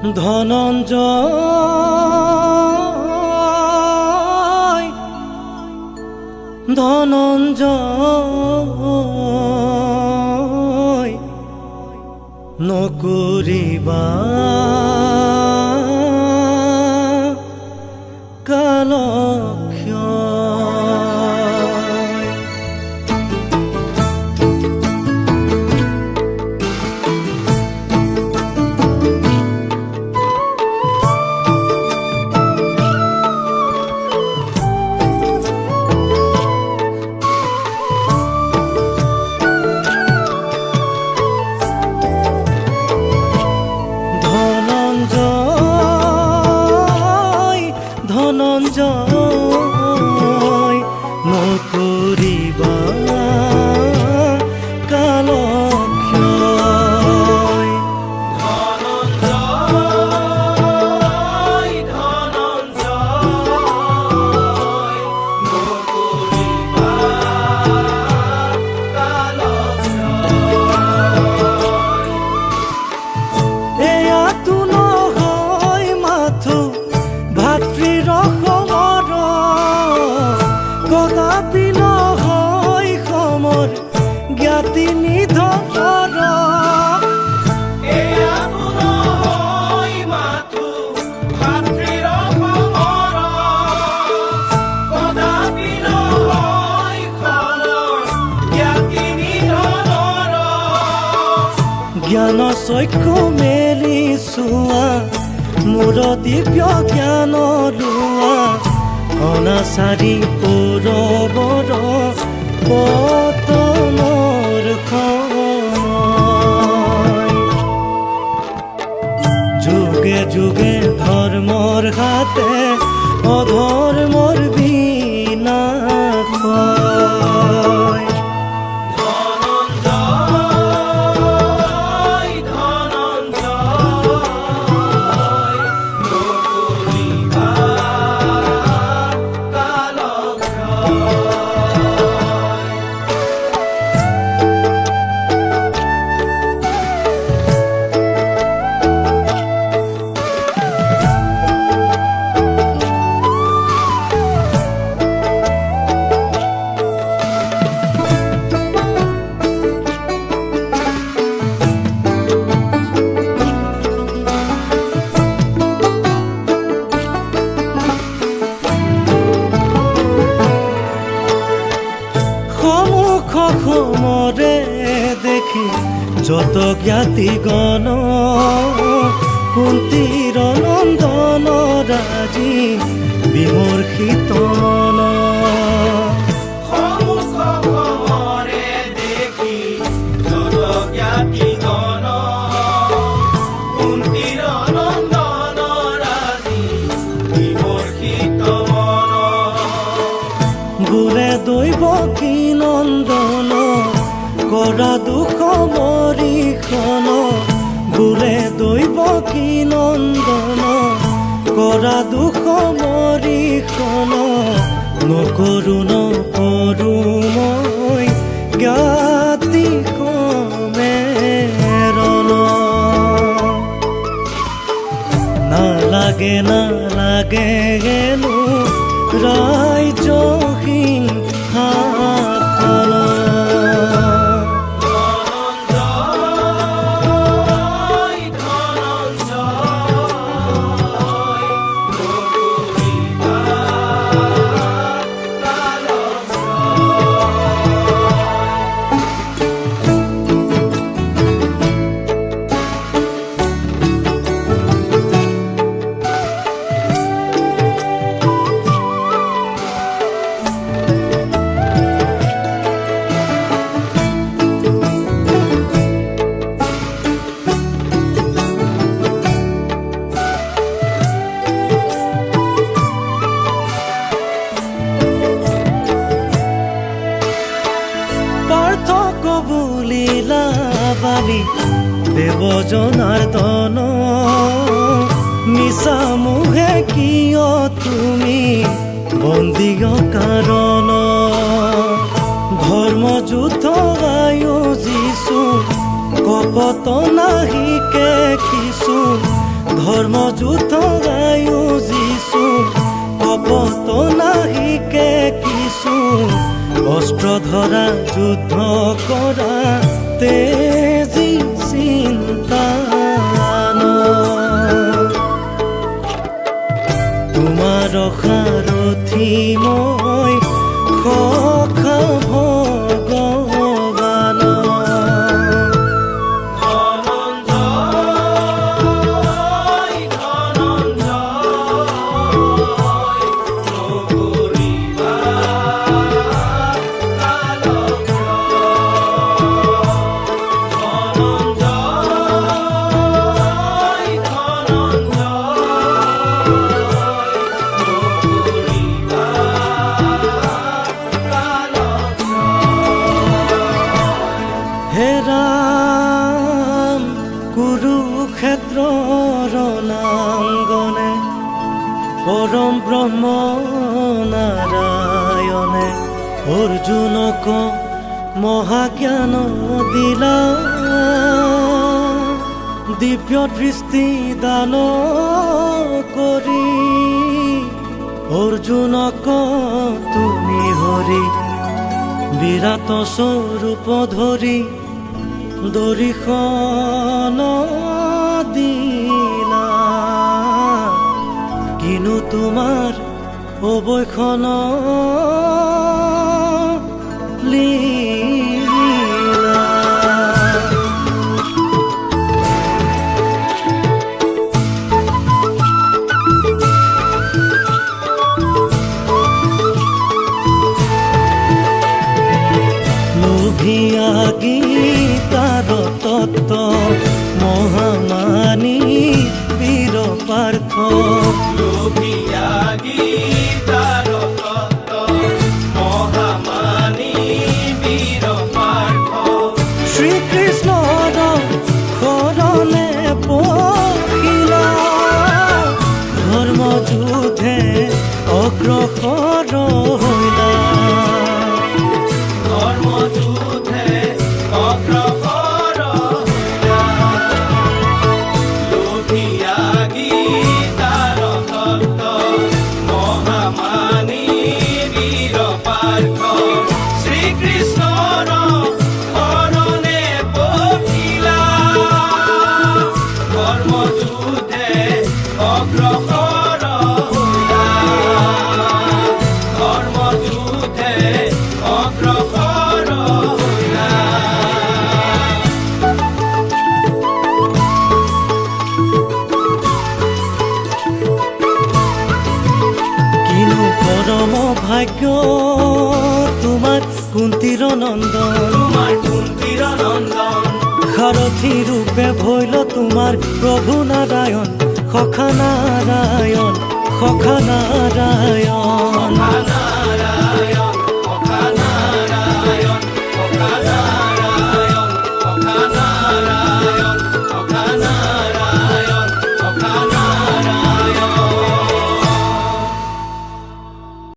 ধনঞ্জয় ধনঞ্জয় নকৰিবা কালক্ষয়। ধনঞ্জয় নকৰিবা কালক্ষয়। ধনঞ্জয় ধনঞ্জয় নকৰিবা কালক্ষয়। এয়াতো নহয় মাথো ভাতৃৰ সমৰ, কদাপি নহয় সমৰ জ্ঞাতি নিধনৰ। এয়াতো নহয় মাথো ভাতৃৰ সমৰ, কদাপি নহয় সমৰ জ্ঞাতি নিধনৰ। জ্ঞান চক্ষু মেলি চোৱা, মোৰ দিব্য জ্ঞান লোৱা, অনাচাৰী কৌৰৱৰ পতনৰ সময়। যুগে যুগে ধৰ্মৰ হাতে অধৰ্মৰ বিনাশ হয়। ধনঞ্জয় ধনঞ্জয় নকৰিবা কালক্ষয়। সমুখ সমৰে দেখি যত জ্ঞাতিগণ, কুন্তীৰ নন্দন ৰাজি বিমৰ্ষিত মন। সমুখ সমৰে দেখি যত জ্ঞাতিগণ, কুন্তীৰ নন্দন ৰাজি বিমৰ্ষিত মন। বোলে দৈৱ কি নন্দন, কৰা দুখ মৰিখন। বোলে দৈৱ কি নন্দন, কৰা দুখ মৰিখন। নকৰো নকৰো মই জ্ঞাতি সমেৰণ। নালাগে নালাগে গেলো ৰাজ্য সিংহাসন। ধনঞ্জয় ধনঞ্জয় নকৰিবা কালক্ষয়। পাৰ্থক বুলিলা বালি দেৱ জনাৰ্দন, মিছা মোহে কিয় তুমি বন্দীয় কাৰণ। ধৰ্ম যুদ্ধ আয়োজিছো, কপট নাহিকে কিছু। ধৰ্ম যুদ্ধ আয়োজিছো কপট নাহিকে কিছু অস্ত্ৰ ধৰা যুদ্ধ কৰা তেজি চিন্তা তোমাৰ সাৰথি মই সখা ভগৱান। ধনঞ্জয় ধনঞ্জয় নকৰিবা কালক্ৰয়। ধনঞ্জয় ধনঞ্জয় নকৰিবা কালক্ৰয়। হে ৰাম কুৰুক্ষেত্ৰ ৰণাঙ্গনে পৰম ব্ৰহ্ম নাৰায়ণে অৰ্জুনক মহাজ্ঞান দিলা দিব্য দৃষ্টি দান কৰি অৰ্জুনক তুমি হৰি বিৰাট স্বৰূপ ধৰি দৰিখন দিলা কিনো তোমাৰ অবৈখন লীলা। লোভিয়া গীতাৰ তত্ত্ব মহামানী বীৰ পাৰ্থ লোভিয়া গীতাৰ তত্ত্ব মহামানী বীৰ পাৰ্থ। শ্ৰীকৃষ্ণৰ শৰণে পশিলা ধৰ্ম যুদ্ধে অগ্ৰসৰ হৈলা। ধৰ্ম যুদ্ধে অগ্ৰসৰ হৈলা। লোভিয়া গীতাৰ তত্ত্ব মহামানী বীৰ পাৰ্থ। শ্ৰীকৃষ্ণৰ শৰণে পশিলা ধৰ্ম যুদ্ধে অগ্ৰসৰ হৈলা। ধৰ্ম যুদ্ধে অগ্ৰসৰ হৈলা। কিনো পৰম ভাগ্য তোমাৰ কুন্তীৰ নন্দন তোমাৰ কুন্তীৰ নন্দন সাৰথি ৰূপে ভৈল তোমাৰ প্ৰভু নাৰায়ণ সখা নাৰায়ণ সখা নাৰায়ণ।